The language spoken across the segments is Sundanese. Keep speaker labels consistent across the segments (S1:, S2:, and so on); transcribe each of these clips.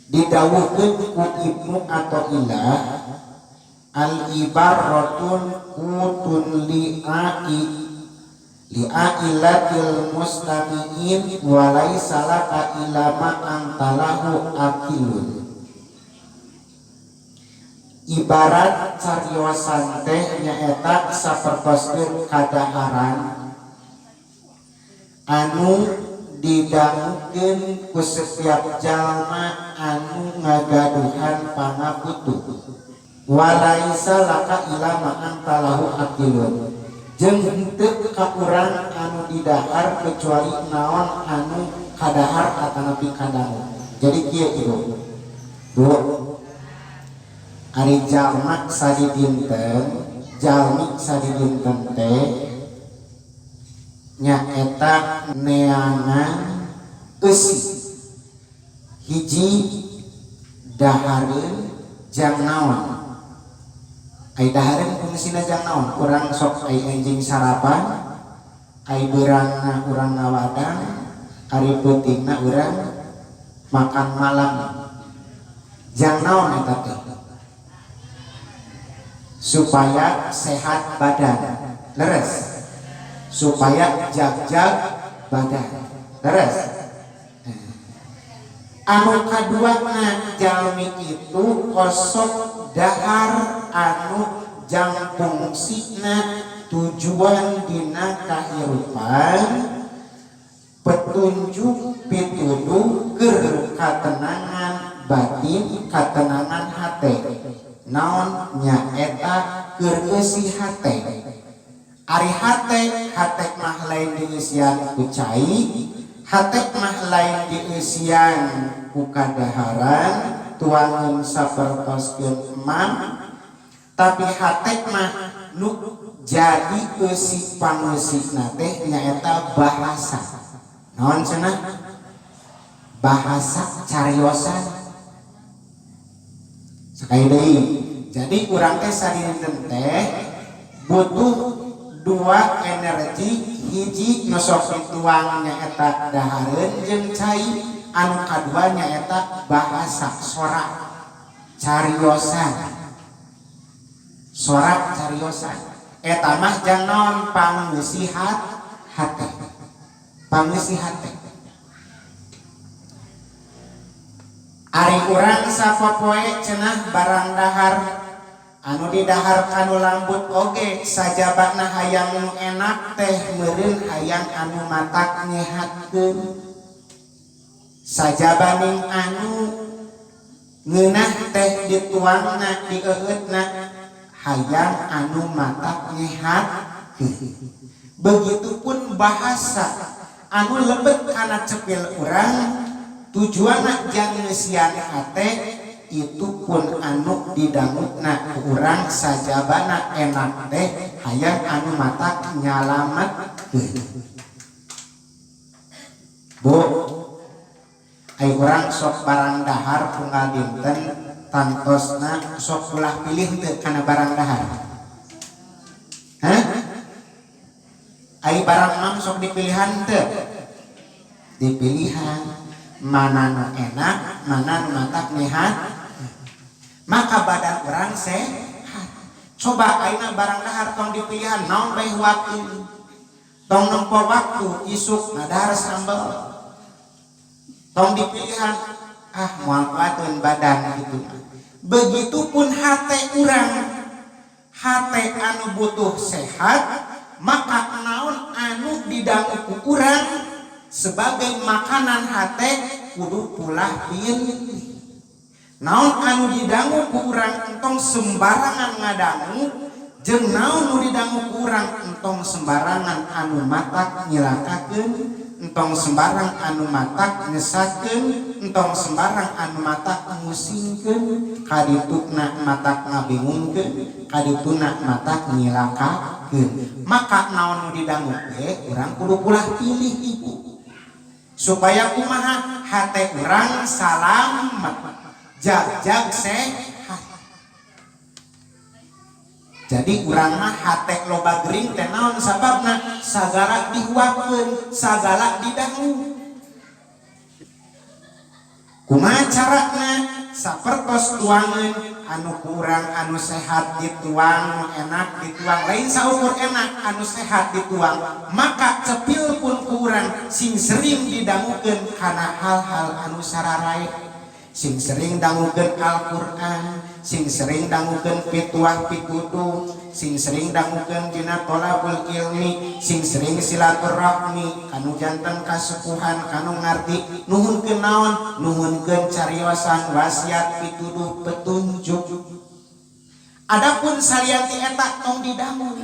S1: Didawuhkeun ku Ibnu Athaillah, al ibaratul qutun li'ai li'ailatil mustami'in wa laisa laka illa ma antalahu akilun. Ibarat cariosan teh nyaeta sapertoskeun kadaharan anu didangukeun ku setiap jalma anu ngagaduhan pangabutuh. Walaisa laka illa ma antalahu akilun, jeung henteu ka urang anu didahar kecuali naon anu kadahar atanapi kadangu. Jadi kieu, Ibu, Bu, ari jalma sadidinten, jalmi sadidinten teh nyaeta neangan eusi. Hiji, dahareun jang naon? Ai dahareun fungsina jang naon? Urang sok ai enjing sarapan, ai beurangna urang ngawadang, ari peutingna urang makan malam. Jang naon eta teh? Supaya sehat badan, leres? Supaya jag-jag badan, leres? Anu kaduana, jalmi itu kosok dahar anu jang fungsina tujuan dina kahirupan, petunjuk pituduh keur katenangan batin, katenangan hate. Naon? Nyaeta keur eusi hate. Ari hate, hate mah lain dieusian ku cai, hate mah lain dieusian ku kadaharan tuangan sapertoskeun emam, tapi hate mah nu jadi eusi pangeusina teh nyaeta bahasa. Naon cenah? Bahasa cariosan. Sekali deui, jadi urang teh sadinten teh butuh dua energi. Hiji, nu sok dituang nyaeta dahareun jeung cai. Anu kadua nyaeta bahasa, sorak cariosan. Sorak cariosan eta mah jang naon? Pangeusi hate, pangeusi hate. Ari urang sapopoe cenah barang dahar anu didahar kanu lambut oge sajabana hayang nu enak teh meureun hayang anu matak nyehatkeun. Sajabaning anu ngeunah teh dituangna, dieueutna, hayang anu matak nyehatkeun. Begitupun bahasa anu lebet kana cepil urang, tujuanna jang ngeusian hate. Itu pun anu didangutna ku urang sajabana enak teh hayang anu matak nyalametkeun. Bu, ai urang sok barang dahar unggal dinten, tantosna sok ulah pilih teu kana barang dahar? Hah? Ai barang mam sok dipilihan teu? Dipilihan, mana nu enak, mana nu matak nyehat, maka badan urang sehat. Coba ayeuna barang dahar tong dipilihan, naon bae huakeun, tong nempo waktu isuk ngadahar sambel, tong dipilihan, ah, moal kuateun badan gitu. Begitupun hate urang, hate anu butuh sehat, maka naon anu didangu ku urang sebagai makanan hate kudu pulah pilih. Naon anu didangu ku urang entong sembarangan ngadangu, jeung naon nu didangu ku urang entong sembarangan anu matak nyilakakeun, entong sembarang anu matak nyesatkeun, entong sembarang anu matak musingkeun, kadituna matak ngabingungkeun, kadituna matak nyilakakeun. Maka naon nu didangu ge urang kudu pulah pilih, Ibu, supaya kumaha? Hate urang salamet, jag-jag sehat. Jadi urang mah hate loba gering teh naon sababna? Sagala dihuapkeun, sagala didangu. Kumaha carana? Sapertos tuangan anu kurang, anu sehat dituang, nu enak dituang, lain saukur enak, anu sehat dituang. Maka cepil pun kurang sing sering didangukeun kana hal-hal anu sararae, sing sering dangukeun Al-Qur'an, sing sering dangukeun pituah pituduh, sing sering dangukeun dina tolabul ilmi, sing sering silaturahmi kanu janten kasepuhan, kanu ngarti. Nuhunkeun naon? Nuhunkeun cariosan, wasiat, pituduh, petunjuk. Adapun salian ti eta tong didangu.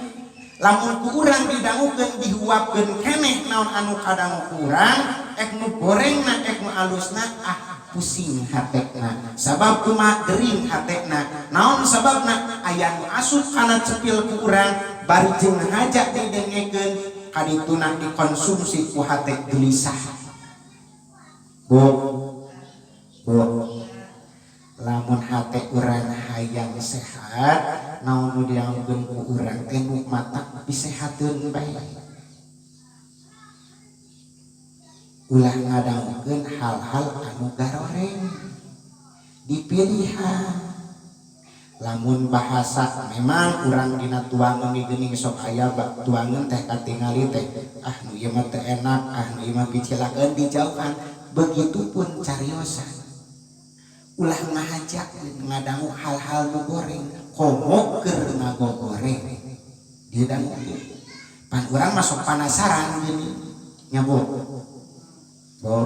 S1: Lamun ku urang didangukeun, dihuapkeun keneh naon anu kadangu ku urang, ek nu gorengna, ek nu alusna, ah, pusing hatekna. Sabab kumaha? Gering hatekna. Naon sababna? Aya nu asup kana cepil ku urang, bari jeung haja didengekeun, kadituna dikonsumsi ku hate, gelisah. Bu, Bu, lamun hate urang hayang sehat, naon nu diangkeun ku urang teh nu matak disehateun bae. Ulah ngadangukeun hal-hal anu garoreng, dipilihan. Lamun bahasa memang urang dina tuangan geuning sok aya bak tuangan teh katingali teh, ah, nu ieu mah teu enak, ah, nu ieu mah picilakeun, dijauhkan. Begitupun cariosan, ulah ngahajak ngadangu hal-hal nu goreng, komo keur ngagogoreng didangukeun. Pan urang masuk panasaran gini nya, Bu. Bu,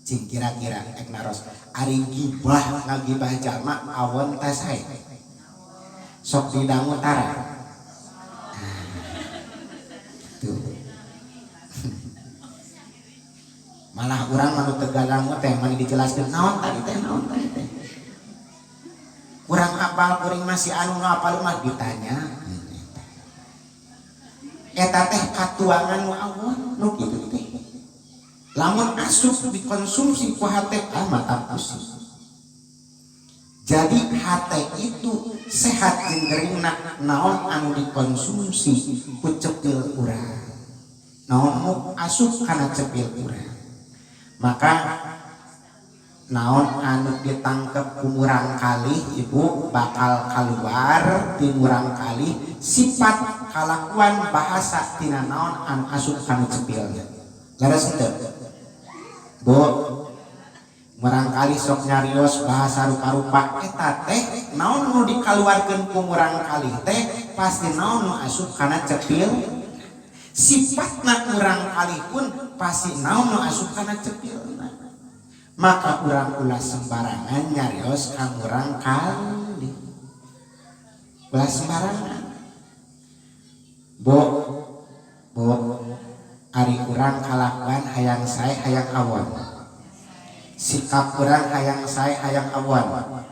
S1: cing kira-kira ek naros, ari gibah, ngagibah jalma awon teh sae? Sok didangu tara? Nah, tuh malah urang mah nu teu gadangu teh mani dijelaskeun, naon tadi teh, naon tadi teh, kurang apal kuring, masih anu nu apal mah ditanya. Eta teh katuangan nu awon nu kitu teh, lamun asup dikonsumsi ku hate, ah, mata pusing. Jadi hate itu sehat jeung geringna naon anu dikonsumsi ku cepil urang, naon nu asup kana cepil urang. Maka naon anu ditangkep ku murang kalih, Ibu, bakal keluar ti murang kalih sifat, kalakuan, bahasa tina naon anu asup kana cepilna. Leres henteu, Bu? Murang kalih sok nyarios bahasa rupa-rupa, eta teh naon nu dikaluarkeun ku murang kalih teh pasti naon nu asup kana cepil. Sifatna murang kalih pun pasti naon nu asup kana cepilna. Maka urang ulah sembarangan nyarios ka murang kalih, ulah sembarangan. Bu, Bu, ari urang kalakuan hayang sae hayang awon, sikap urang hayang sae hayang awon,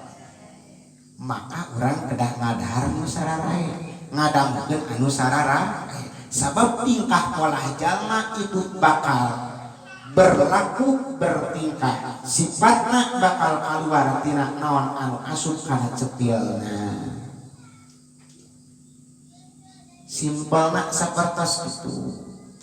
S1: maka urang kedah ngadahar nu sararae, ngadangukeun anu sararae, sabab tingkah polah jalma itu bakal berlaku, bertingkah, sifatna bakal keluar tina naon anu asup kana cepilna. Simpelna sapertos itu.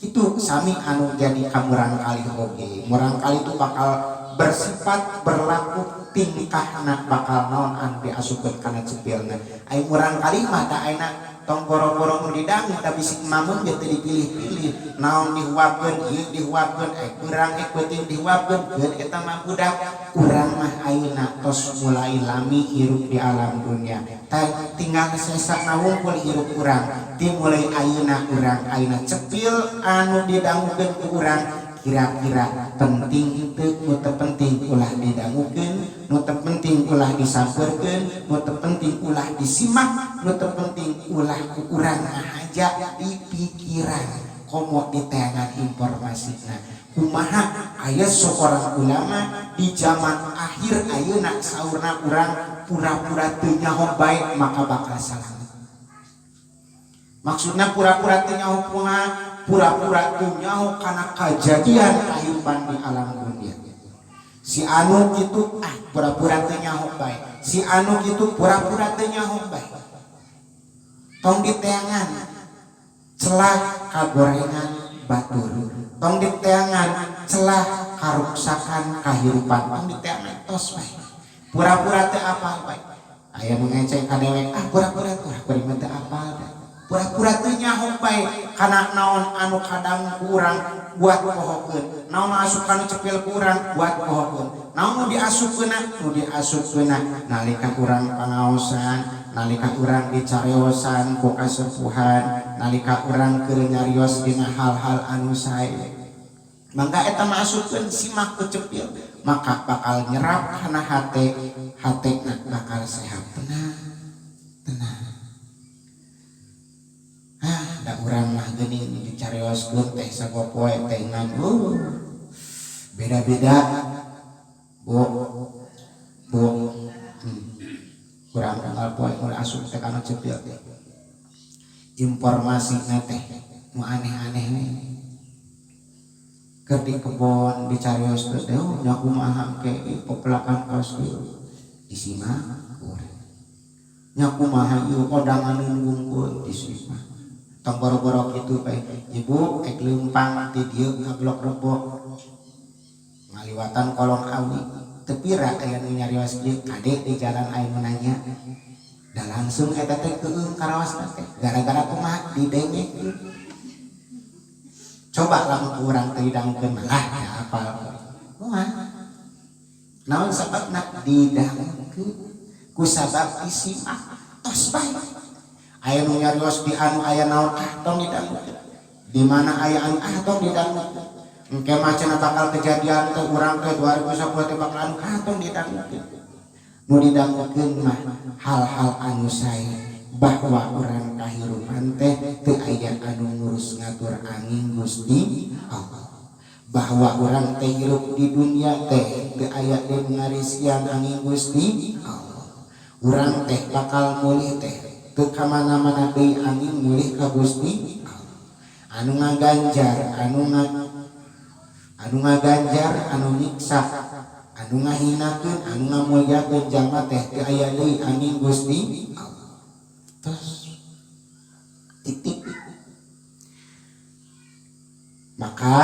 S1: Itu sami anu jadi ka murang kalih oge, murang kalih itu bakal bersifat, berlaku, tingkahna bakal naon anu diasupkeun kana cepilna. Ai murang kalih mah da ayeuna tong boro-boro nu didangu, da bisi mamun ge teu dipilih-pilih. Naon dihuapkeun ieu, dihuapkeun, kurang peuting dihuapkeun, keun eta mah budak. Urang mah ayeuna tos mulai lami hirup di alam dunia, tinggal sesakna wungkul hirup urang. Dimulai ayeuna urang ayeuna cepil anu didangukeun ku urang kira-kira penting itu, nu teu penting ulah didangukeun, nu teu penting ulah disampeurkeun, nu teu penting ulah disimak, nu teu penting ulah ku urang ngahaja di pikiran, komo diteangan informasina. Kumaha aya seorang ulama di zaman akhir ayeuna, saurna urang pura-pura teu nyaho bae maka bakal salamet. Maksudna pura-pura teu nyaho kumaha? Pura-pura teu nyaho kana kajadian kehidupan di alam dunia. Si anu kitu, ah, pura-pura teu nyaho bae. Si anu kitu, pura-pura teu nyaho bae. Tong diteangan celah kagorengan batur, tong diteangan celah karuksakan kahirupan, tong diteangan, tos bae. Pura-pura teu apal bae. Aya nu ngeceng ka dewek, ah, pura-pura pura-pura mah teu apal teh. Pura-pura teu nyaho bae kana naon anu kadang ku urang buat pohokeun. Naon nu asup kana cepil ku urang buat pohokeun. Naon nu diasupkeunna? Nu diasupkeunna nalika urang pangaosan, nalika urang dicareosan ku kasepuhan, nalika urang keur nyarios dina hal-hal anu sae. Mangga eta mah asupkeun, simak ku cepil, maka bakal nyerap kana hate, hatena bakal sehat. Tenang, tenang. Ah, da urang mah geuning dicarioskeun teh sapopoe teh ngan beda-beda. Bu, Bu, Kurang unggal poe mulai asup teh kana cepil teh. Informasina teh nu aneh-aneh we. Keur di kebon dicarioskeun teh, oh nya kumaha engke ieu pepelakan kos kieu. Disimak ku urang. Nya kumaha ieu kondanganeun wungkul, disimak. Tong boro-boro kitu bae. Ibu ek leumpang ti dieu ka Blok Rebo. Ngaliwatan kolong awi. Teu pira aya nu nyarios kieu, kade di jalan aya nu nanya. Da langsung eta teh keueung karaosna teh. Gara-gara kumaha, didengekeun. Coba lamun ku urang teu didangukeun mah, lah da apal. Moal. Naon sababna? Didangukeun. Ku sabab disimak. Tos bae. Aya nu nyarios di anu aya naon, ah, tong didangukeun. Di mana aya anu, ah, tong didangukeun. Engke mah cenah bakal kejadian teh urang teh 2010 teh bakal anu, ah, tong didangukeun. Nu didangukeun mah hal-hal anu sae bahwa urang kahirupan teh teu aya anu ngurus ngatur angin Gusti Allah. Bahwa urang teh hirup di dunia teh teu aya deui nu ngarisian angin Gusti Allah. Urang teh bakal mulih teh teu ka mana-mana deui angin mulih ka Gusti Allah. Anu ngaganjar, anu ngaganjar, anu nyiksa, anu ngahinakeun, anu ngamulyakeun jalma teh teu aya deui angin Gusti Allah. Terus titik. Maka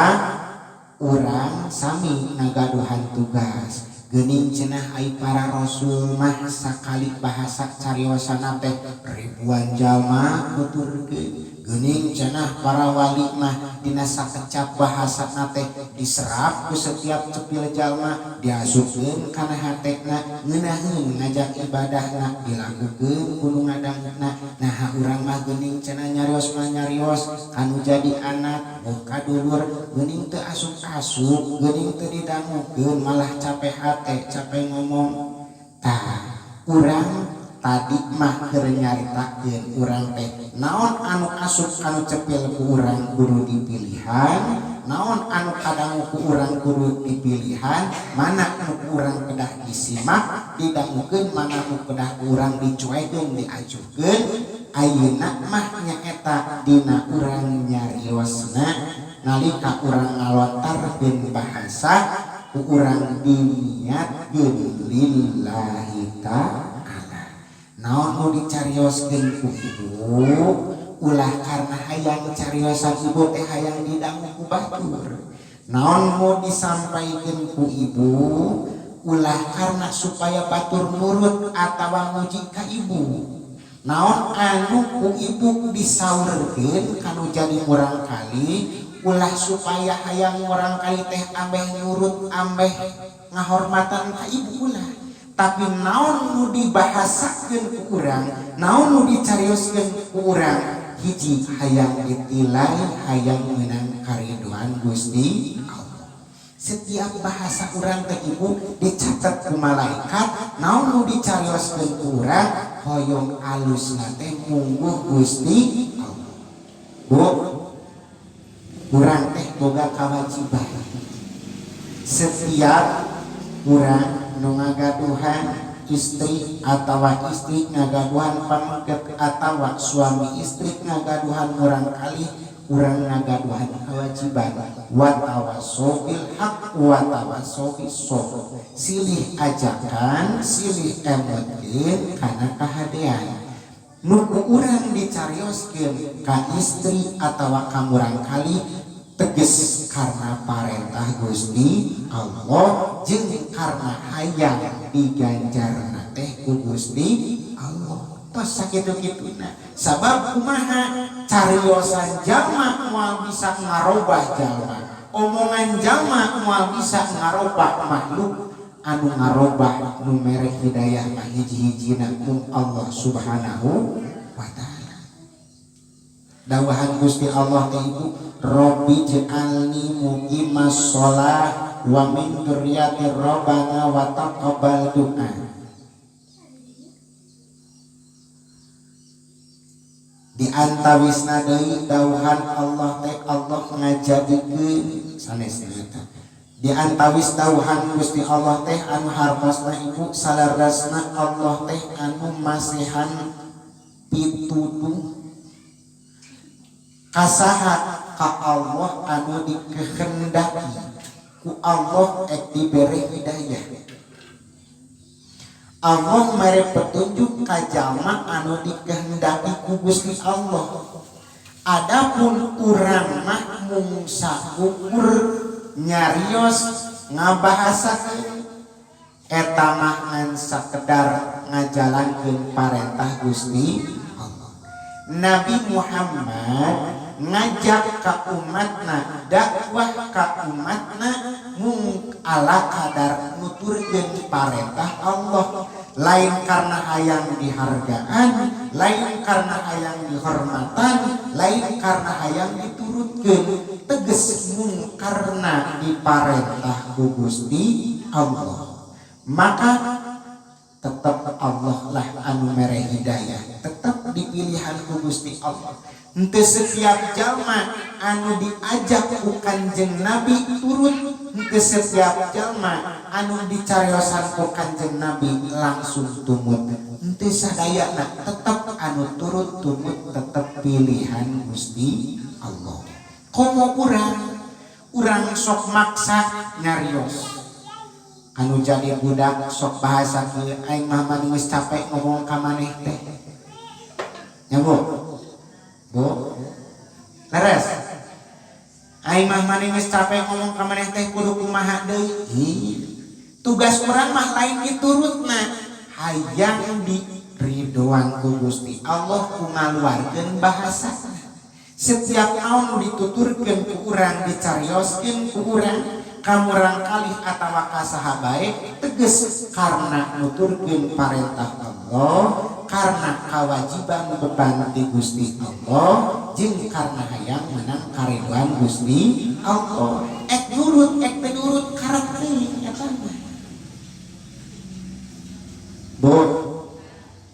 S1: urang sami ngagaduhan tugas. Geuning cenah ai para rasul mah sakali bahasa cariosana teh ribuan jalma nuturkeun. Geuning cenah para wali mah dina sakecap bahasana teh diserap ku setiap cepil jalma, diasupkeun kana hatena, ngeunaheun ngajak ibadahna, dilakukeun ku nu ngadangna. Nah, urang mah geuning cenah nyarios mah nyarios kanu jadi anak boh kadulur geuning teu asup-asup, geuning teu didangukeun, malah capek hate, capek ngomong. Tah, urang tadi mah keur nyaritakeun urang teh naon anu asup kanu cepil ku urang kudu dipilihan, naon anu kadangu ku urang kudu dipilihan, mana anu ku urang kedah disimak, didangukeun, mana nu kedah ku urang dicuekeun, diacuhkeun. Ayeuna mah nyaeta dina urang nyariosna nalika urang ngalontarkeun bahasa ku urang diniatkeun lillahi ta'ala. Naon nu dicarioskeun ku ibu ulah karena hayang cariosan ibu teh hayang didangu ku batur. Naon mau disampaikan ku ibu ulah karena supaya batur nurut atawa muji ka ibu. Naon anu ku ibu disaurkeun kanu jadi murangkali ulah supaya hayang murangkali teh ambeh nurut, ambeh ngahormatan ka ibu, ulah. Tapi naon nu dibahasakeun ku urang, naon nu dicarioskeun ku urang, hiji hayang ditilai, hayang menang kariduan Gusti Allah. Setiap bahasa urang teh, ibu, dicatat ku malaikat. Naon nu dicarioskeun ku urang hoyong alusna teh mungguh Gusti Allah. Bu, urang teh boga kewajiban. Setiap urang nu ngagaduhan istri atawa istri ngagaduhan pameget atawa suami istri ngagaduhan murangkali, urang ngagaduhan kewajiban watawasau bil haq watawasau bis sabr, silih ajakan, silih emutkeun kana kahadean. Nu ku urang dicarioskeun ka istri atawa ka murangkali teges. karena parentah Gusti Allah jeung karena hayang diganjarna teh ku Gusti Allah. Tos sakitu-kituna. Sabab kumaha cariosan jalma moal bisa ngarobah jalma, omongan jalma moal bisa ngarobah makhluk, anu ngarobah nu mere hidayah mah hiji-hijina mung Allah Subhanahu wa ta'ala. Dawahan Gusti Allah teh ibu, Robbi ja'alni muqimas shalah wa min dzurriyyati rabbana wa taqabbal du'a. Di antawisna deui dawuhan Allah teh Allah ngajadikeun sanesna eta. Di antawis dawuhan Gusti Allah teh anu hartosna ibu salarasna Allah teh anu masihan pituduh kasaha ka Allah anu dikehendaki ku Allah ek dibere hidayah. Allah mere petunjuk ka jalma anu dikehendaki ku Gusti Allah. Adapun urang mah mung saukur nyarios ngabahasakeun eta mah ngan sakedar ngajalankeun parentah Gusti Allah. Nabi Muhammad ngajak ka umatna, dakwah ka umatna mung ala kadar nuturkeun parentah Allah, lain karena hayang dihargaan, lain karena hayang dihormatan, lain karena hayang diturutkeun, teges mung karena diparentah ku Gusti Allah. Maka tetap Allah lah anu mere hidayah, tetap dipilihan ku Gusti Allah. Henteu setiap jalma anu diajak ku Kanjeng Nabi turut, henteu setiap jalma anu dicariosan ku Kanjeng Nabi langsung tumut. Henteu sadayana, tetep anu turut tumut tetep pilihan Gusti Allah. Komo urang sok maksa nyarios. Anu jadi budak sok bahasa kieu, aing mah mani geus capek ngomong ka maneh teh. Nya Bu? Bu? Leres? Aing mah mani geus capek ngomong ka maneh teh kudu kumaha deui? Tugas urang mah lain diturutna, hayang diridoan ku Gusti Allah ku ngaluarkeun bahasana. Setiap naon nu dituturkeun ku urang, dicarioskeun ku urang, kamurang kalih atawa ka saha bae, teges karena nuturkeun parentah Allah, karena kewajiban beban ti Gusti Allah, jeung karena hayang menang karidhoan Gusti Allah. Ek nurut ek teu nurut karep teuing eta mah. Bu,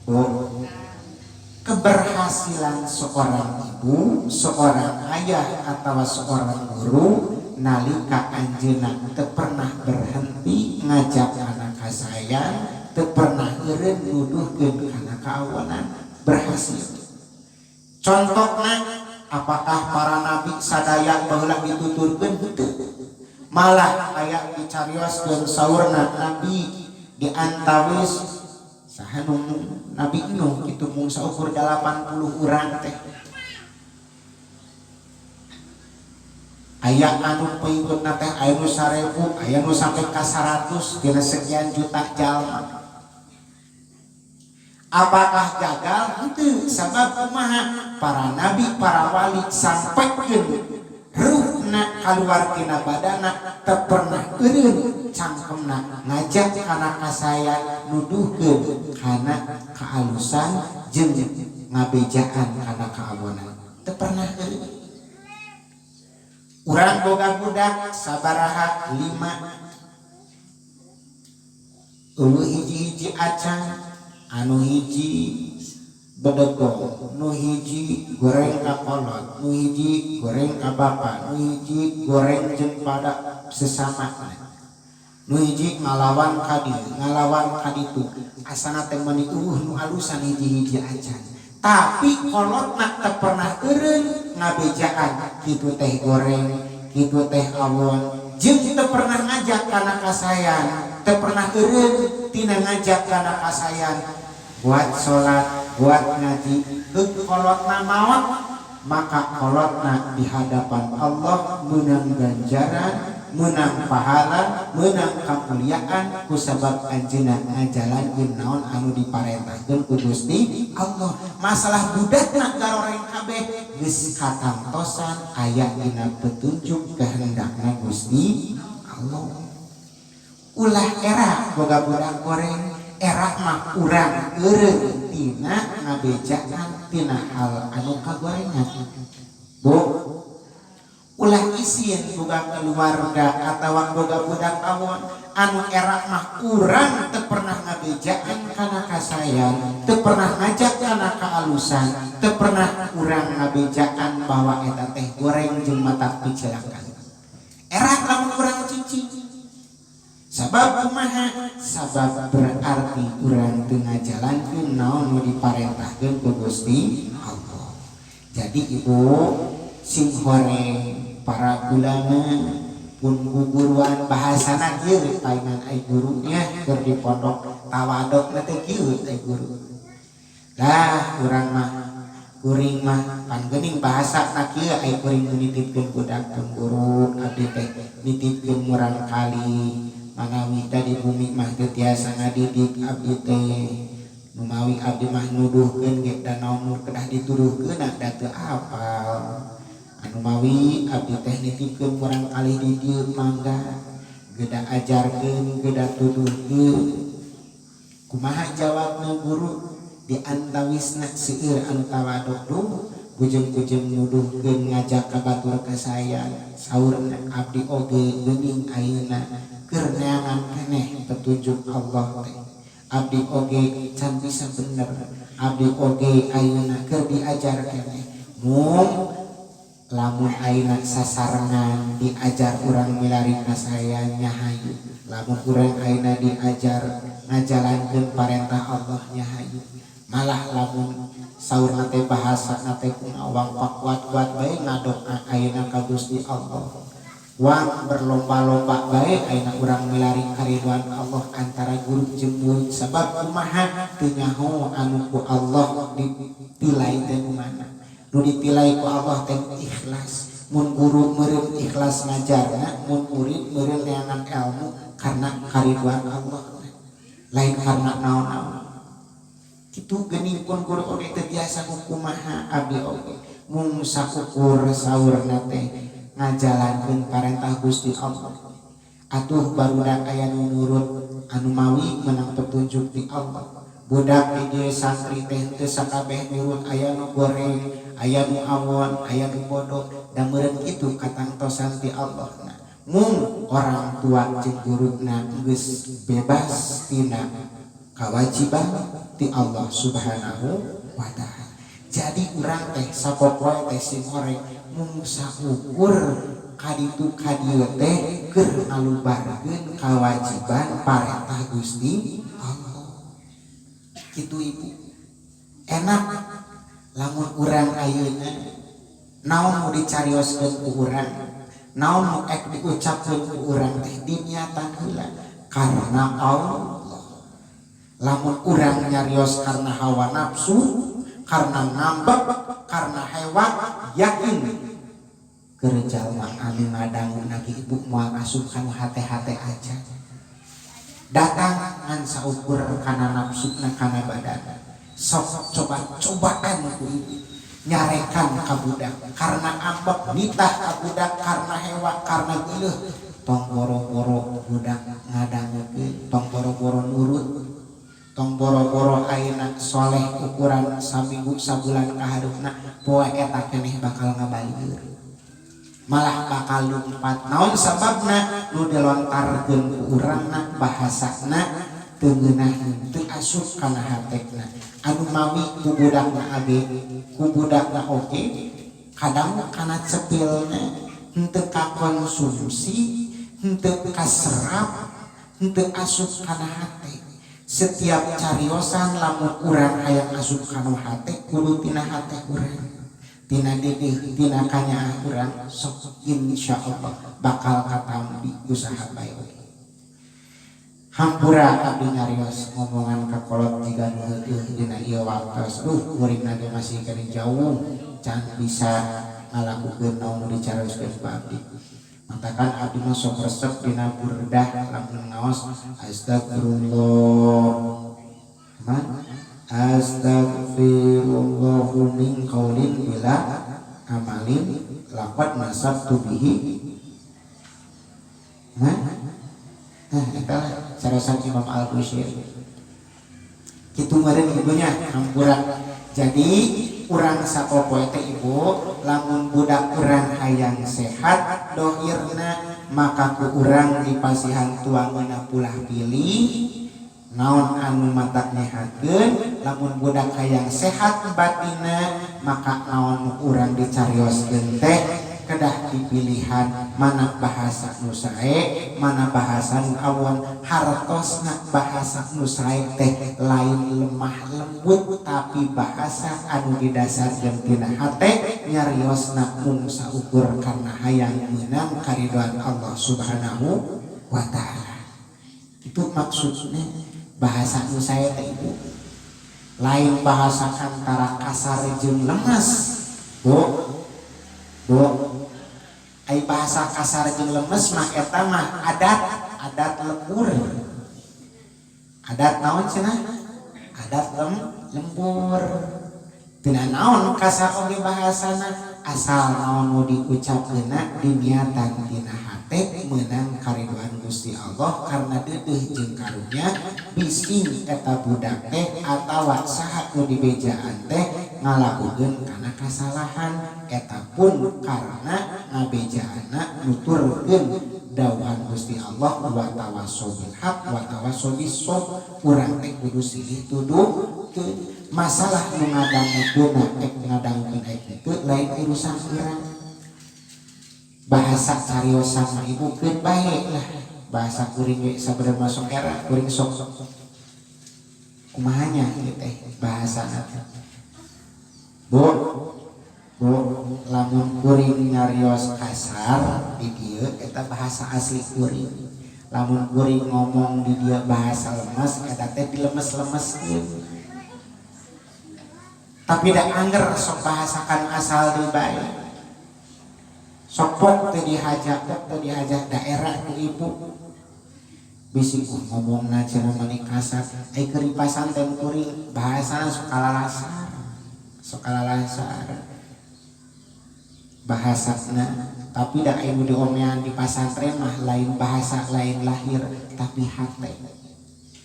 S1: bu, keberhasilan seorang ibu, seorang ayah atau seorang guru nalika anjeunna teu pernah berhenti ngajak anak kasayang, teu pernah eureun nuduhkeun kana kaawanan, berhasil. Contohna, apakah para nabi sadaya baheula dituturkeun? Henteu. Malah aya dicarioskeun saurna nabi di antawis saha nu Nabi Nuh kitu mung saukur 80 urang teh. Aya anu pengikutna teh aya nu 1000, aya nu sampai ka 100 dina sekian juta jalma. Apakah gagal? Henteu, sabab kumaha? Para nabi, para wali sampaikeun ruhna kaluar tina badana teu pernah eureun cangkemna ngajak kana kasayan, nuduhkeun kana kaalusan jeung ngabejaan kana kaawonan. Teu pernah eureun. Urang boga budak sabaraha 5, eueuh hiji-hiji acan, anu hiji bedegong, nu hiji goreng ka kolot, nu hiji goreng ka bapa, nu hiji goreng jeung pada sesama, nu hiji ngalawan ka dieu, ngalawan ka ditu, asana teh meuni eueuh nu alusan hiji-hiji acan. Tapi kolotna teu pernah eureun ngabejaan kitu teh goreng, kitu teh awon, jeung teu pernah ngajak kana kasayan, teu pernah eureun tina ngajak kana kasayan, buat salat, buat ngaji, heug kolotna maot. Maka kolotna di hadapan Allah menang ganjaran, menang pahala, menang kemuliaan kusabab anjeunna ngajalankeun naon anu diparentahkeun ku Gusti Allah. Masalah budakna garoreng kabeh geus katamtosan aya dina petunjuk kehendakna Gusti Allah. Ulah era boga budak goreng, era mah urang eureun tina ngabejaan tina hal anu kagorengan. Bu, ulah isin boga keluarga atau boga budak awon anu era mah urang teu pernah ngabejaan kana kasaean, teu pernah ngajak kana kaalusan, teu pernah urang ngabejaan bahwa eta teh goreng jeung matak picelakan. Era lamun urang cicing. Sabab kumaha? Sabab berarti urang teu ngajalankeun naon nu diparentahkeun ku Gusti Allah. Jadi ibu, sing horeng para ulama pun guguruan, bahasana kieu paingan ai gurunya keur di pondok, tawadukna teh kieu ai guru. Lah, urang mah, kuring mah pan geuning bahasa kieu, ai kuring nitipkeun budak, "Pun guru, abdi teh nitipkeun murang kali, manawi da di bumi mah teu tiasa ngadidik abdi teh. Numawi abdi mah nuduhkeun ge da naon nu kedah dituduhkeun da teu apal. Anu mawi abdi teh nitipkeun murang kali di dieu, mangga geda ajarkeun, geda tuduhkeun." Kumaha jawabna guru? Di antawisna seueur anu tawaduk, duh, bujeng-bujeng nuduhkeun, ngajak ka batur kasaean. Saurna, "Abdi oge geuning ayeuna keur neangan keneh petunjuk Allah teh. Abdi oge can bisa bener, abdi oge ayeuna keur diajar keneh." Mung lamun ayeuna sasarengan diajar urang milari kasaean nya hayu, lamun urang ayeuna diajar ngajalankeun parentah Allah nya hayu. Malah lamun saurna teh, bahasa teh kumaha, wang pakuat-kuat bae ngadoa ayeuna ka Gusti Allah, wang berlomba-lomba bae ayeuna urang milari kariduan Allah antara guru jeung murid. Sabab kumaha? Teu nyaho anu ku Allah ditilai teh nu mana. Nu ditilai ku Allah teh ikhlas. Mun guru meureun ikhlas ngajarna, mun murid meureun neangan ilmu karena kariduan Allah, lain karena naon-naon kitu geuning. Pun guru oge teu tiasa kumaha, abdi oge mung sakukur saurna teh ngajalankeun parentah Gusti Allah. Atuh barudak aya nu nurut, anu mawi menang petunjuk di Allah. Budak di dieu, santri teh teu sakabeh nurut, aya nu goreng, aya nu awon, aya nu bodoh, da meureun kitu katangtosan ti Allah. Nah, mung orang tua jeung guruna geus bebas tina kewajiban ti Allah Subhanahu wa Ta'ala. Jadi urang teh sapopoe teh sing horeng, mung saukur kaditu kadieu teh keur ngalubarkeun kewajiban parentah Gusti Allah. Kitu, ibu. Enak lamun urang ayeuna naon nu dicarioskeun ku urang, naon nu ek diucapkeun ku urang teh diniatan heula karena Allah. Lamun urang nyarios karena hawa nafsu, karena ngambek, karena hewa, yakin keur jalma anu ngadangu nagi, ibu, moal asup kanu hate-hate aja datang ngan saukur kana nafsuna, kana badan. Sok coba cobaan ku ibu nyarekan ka budak karena ambek, nitah ka budak karena hewa, karena geuleuh. Tong boro-boro budak ngadangukeun, tong boro-boro nurut, tong boro-boro ayeuna soleh ukuran saminggu sabulan kahareupna, poe eta keneh bakal ngabalieur, malah bakal lumpat. Naon sababna? Nu dilontarkeun ku urangna bahasana teu ngeunaheun, teu asup kana hatena. Anu mawi ku budakna age, ku budakna oge kadang kana cepilna henteu kakonsumsi, henteu kaserap, henteu asup kana hate. Setiap cariosan lamun urang hayang asup kana hate kudu tina hate urang, tina didih, tina kanyaah urang. Sok insyaallah bakal katampi usaha bae oge. Hampura abdi nyarios ngomongan ka kolot jiga nu heueuh dina ieu waktos. Duh, kuring ge masih keneh jauh can bisa ngalakukeun naon nu dicarioskeun ku abdi. Matakan abdi mah sok resep dina burdah lamun ngaos astagfirullah. Man astaghfirullah min qaulin bila amalin laqad nasabtu bihi. Man? Nah, eta lah carasan Imam Al-Busiri. Kitu meureun ibunya, hampura. Jadi urang sapopoe teh, ibu, lamun budak urang hayang sehat dohirna, maka ku urang dipasihan tuangeuna pulah pilih naon anu matak nyehatkeun. Lamun budak hayang sehat batinna, maka naon nu urang dicarioskeun teh kedah dipilihan, mana bahasa nu sae, mana bahasa nu awon. Hartosna bahasa nu sae teh lain lemah lembut, tapi bahasa anu didasarkeun tina hate, nyariosna mung saukur karena hayang meunang karidoan Allah Subhanahu wa Ta'ala. Itu maksudnya bahasa nu sae teh, ibu, lain bahasa antara kasar jeung lemes. Bu, bu, ai bahasa kasar jeung lemes mah eta mah adat adat lembur. Adat naon cenah? Adat lembur. Tina naon kasar oge bahasana, asal naon nu diucapkeunna diniatan tina hate meunang karidoan Gusti Allah, karena deudeuh jeung karunya bising eta budak teh atawa saha nu dibejaan teh ngalakukeun kana kasalahan, eta pun karena ngabejaanna nuturkeun dawuhan Gusti Allah wa tawasaw bil haq wa tawasaw bis sabr. Urang teh kudu silih tuduhkeun. Masalah nu ngadangukeun ek ngadangukeun ek itu lain urusan urang. Bahasa cariosan mah, ibu, keun bae lah. Bahasa kuring we sabenerna masuk era kuring sok kumahanya ieu teh bahasa. Bu, bu, lamun kuring nyarios kasar di dieu, eta bahasa asli kuring. Lamun kuring ngomong di dieu bahasa lemes, eta teh dilemes-lemeskeun. Tapi da angger sok bahasakan asal di bae. Sok pok teu dihaja, pok teu dihaja daerah ku ibu. Bisi ngomongna cenah mani kasar. Ai keur di pasantren kuring bahasana sok kalalasar. Sok kalalasar bahasana, tapi da ibu diomean di pasantren mah lain bahasa, lain lahir, tapi hate,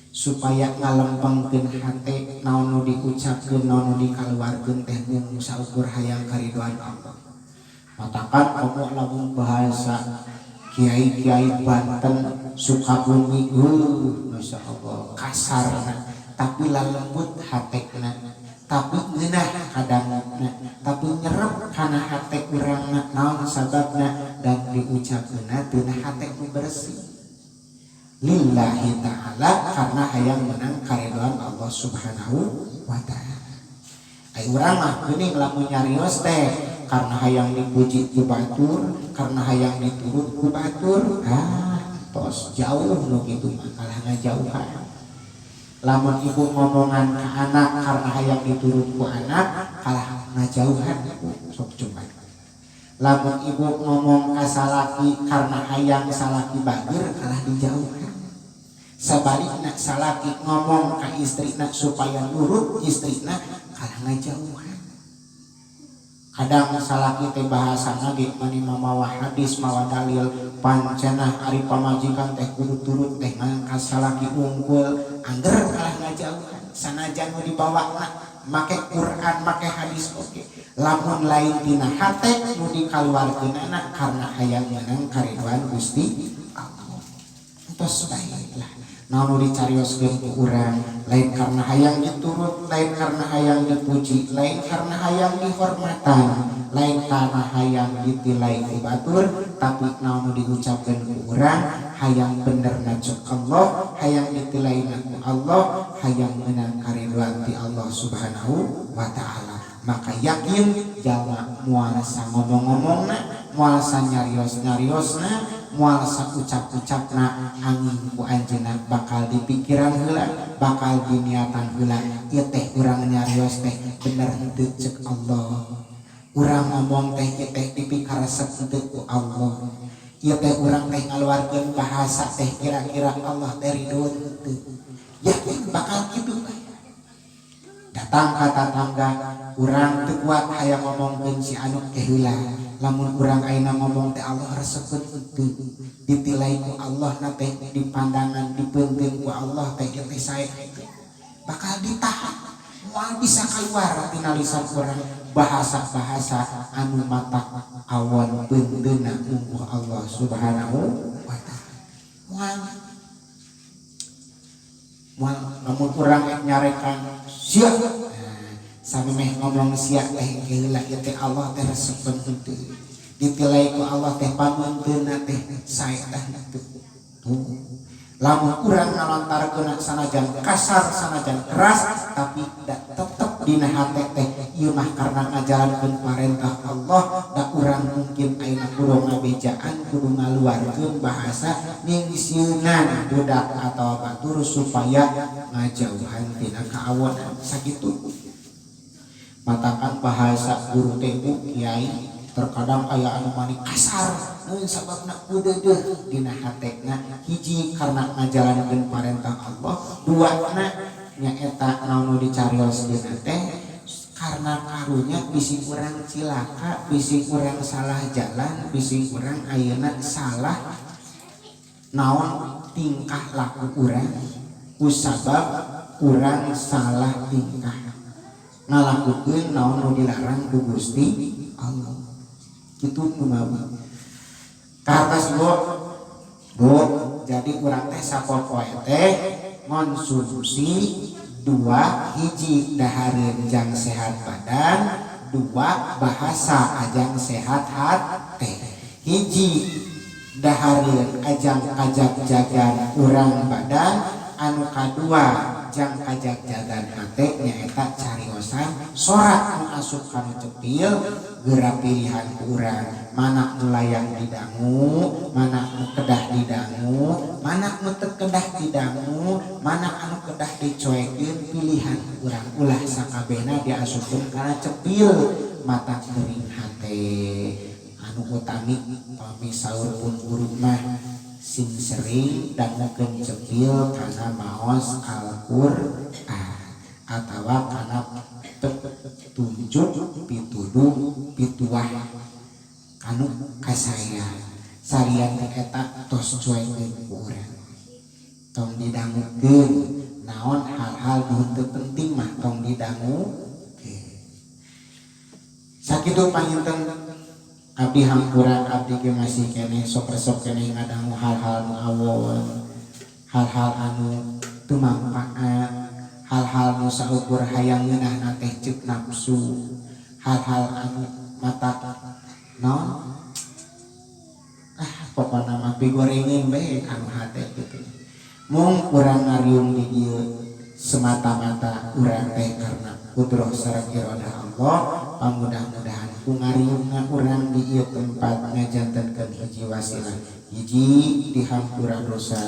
S1: supaya ngalempengkeun hate, naon nu diucapkeun, naon nu dikaluarkeun teh mung saukur hayang karidoan Allah. Matakan komo lamun bahasa kiai-kiai Banten, Sukabumi, Masya Allah kasarna, tapi lalembut hatekna, tapi ngeunah kadangna, tapi nyerep kana hate urangna. Naon sababna? Dan diucapkeunna tina hate nu bersih lillahi ta'ala, karena hayang menang karidhoan Allah Subhanahu wa Ta'ala. Ai urang mah geuning lamun nyarios teh karena hayang dipuji ku batur, karena hayang diturut ku batur, ah tos jauh nu kitu mah, kalah ngajauhan. Lamun ibu ngomongan ke anak karena hayang diturut ku anak, kalah ngajauhan ibu. Sok coba lamun ibu ngomong ka salaki karena hayang salaki bager, kalah dijauhan. Sebaliknya salaki ngomong ka istrina supaya nurut istrina, kalah ngajauhan. Kadang salaki teh bahasana ge mani mamawa hadis, mawa dalil, pancenah ari pamajikan teh kudu turut teh ngan ka salaki unggul, angger kalah ngajauhan. Sanajan nu dibawa make Quran, make hadis, oke, lamun lain tina hate nu dikaluarkeunana karena hayang menang karidoan Gusti Allah, entos baiklah. Naon nu dicarioskeun ku urang lain karena hayang diturut, lain karena hayang dipuji, lain karena hayang dihormatan, lain karena hayang ditilai ku batur, tapi naon nu diucapkeun ku urang hayang bener cek Allah, hayang ditilai ku Allah, hayang menang karidoan ti Allah Subhanahu wa Ta'ala. Maka yakin jalma moal ngomong-ngomongna, moal nyarios-nyariosna. Moal saucap-ucapna angin ku anjeunna bakal dipikiran heula, bakal diniatan heula, ieu teh urang nyarios teh bener henteu cek Allah, urang ngomong teh ieu teh dipikaresep henteu ku Allah, ieu teh urang teh ngaluarkeun bahasa teh kira-kira Allah teh ridho henteu. Yakin bakal kitu. Datang ka tatangga urang teu kuat hayang ngomongkeun si anu ke heula, lamun urang ayeuna ngomong teh Allah resepeun henteu, ditilai ku Allah na teh, di pandangan dipeunteun ku Allah teh ieu teh sae. Bakal ditahan, moal bisa keluar tina lisan urang bahasa-bahasa anu matak awon peunteunna ungguh Allah Subhanahu wa Ta'ala. Moal, moal. Lamun urang nyarekan sia, nah, samemeh ngomong sia teh heula, ieu teh Allah teh resepeun henteu, ditilai ku Allah teh pameunteunna teh sae teh henteu. Tuh, lamun urang ngalontarkeun sanajan kasar, sanajan keras, tapi da tetep dina hate teh ieu mah karena ngajalankeun parentah Allah, da urang mungkin ayeuna kudu ngabejaan, kudu ngaluarkeun bahasa ningsieunan budak atau batur supaya ngajauhan tina kaawonan. Sakitu matakan bahasa guru teh, bu kiai, terkadang aya anu mani kasar. Naon sababna? Udeudeuh dina hatena. Hiji, karena ngajalankeun parentah Allah. Dua na, nyaeta naon nu dicarioskeun teh karena karunya bisi urang cilaka, bisi urang salah jalan, bisi urang ayeuna salah naon tingkah laku urang, kusabab urang salah tingkah ngalakukeun naon nu dilarang ku Gusti Allah. Kitu kumaha kahartos, Bu? Bu, jadi urang teh sapopoe teh ngonsumsi dua: hiji, dahareun jang sehat badan; dua, bahasa ajang sehat hate. Hiji, dahareun ajang kajag-jagan urang badan, anu kadua jang kajag-jagan hate, nyaeta cariosan sorak nu asup kanu cepil. Geura pilihan ku urang mana nu layak didangu, mana nu kedah didangu, mana nu teu kedah didangu, mana anu kedah dicoekeun. Pilihan urang, ulah sakabehna diasupkeun kana cepil, mata kering hate. Anu utami, pami saur pun guru mah, sing sering dangukeun cepil kana maos Al-Qur'an atawa kana petunjuk, pituduh, pituah kanu kasaya. Salian ti eta, tos cuekeun ku urang, tong didangukeun. Naon hal-hal nu teu penting mah tong didangukeun. Sakitu panginten abdi hampura. Abdi ge masih keneh sok resep keneh ngadangu hal-hal nu awon, hal-hal anu teu mangpaat, hal-hal nu saukur hayang ngeunahna teh ceuk nafsu, hal-hal anu mata naon, ah, pokona mah pigorengeun bae kanu hate gitu. Mung urang ngariung di dieu semata-mata urang teh karena kudroh sareng iradah Allah. Pamudah-mudahan ku ngariungna urang di ieu tempat ngajantenkeun hiji wasilah, hiji, dihampura dosa,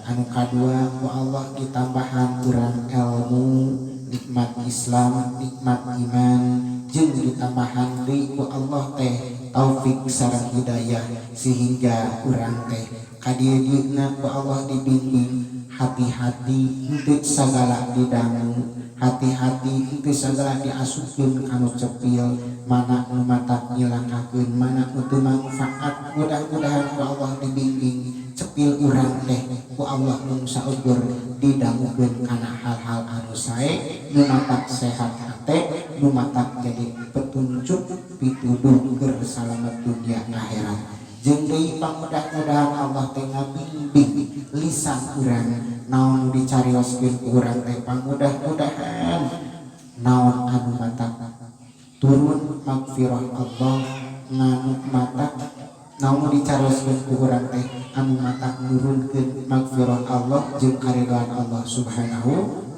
S1: anu kadua, ku Allah ditambahan urang ilmu, nikmat Islam, nikmat iman, jeung ditambahan deui ku Allah teh taufik sareng hidayah sehingga urang teh kadieu-dieuna ku Allah dibimbing hati-hati henteu sagala didangu, hati-hati henteu sagala diasupkeun kanu cepil, mana nu matak nyilakakeun, mana nu teu manfaat. Mudah-mudahan ku Allah dibimbing cepil urang teh ku Allah mung saukur didangukeun kana hal-hal anu sae, nu matak sehat hate, nu matak jadi petunjuk, pituduh keur salamet dunia akhirat. Jeung deui, pamudah-mudahan Allah teh ngabimbing lisan urang. Naon nu dicarioskeun ku urang teh pamudah-mudahan naon anu matak turun magfirah Allah, nganu matak naon nu dicarioskeun ku urang teh anu matak nurunkeun magfirah Allah jeung karidhoan Allah Subhanahu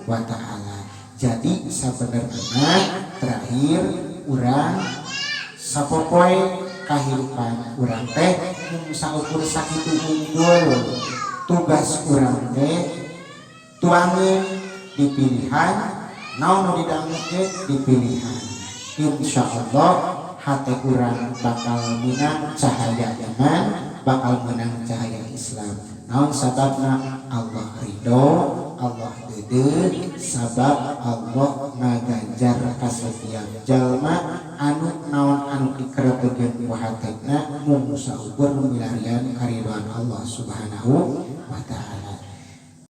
S1: wa Ta'ala. Jadi sabenerna terakhir, urang sapopoe Kahirupan urang teh mung saukur sakitu unggul. Tugas urang teh tuangeun dipilihan, naon nu didangukeun dipilihan. Insya Allah hati urang bakal menang cahaya iman, bakal menang cahaya Islam. Naon sababna? Allah ridho, Allah deudeuh, sabab Allah ngaganjar ka setiap jalma anu naon anu dikeretekeun ku hatena mung saukur milarian karidhoan Allah Subhanahu wa Ta'ala.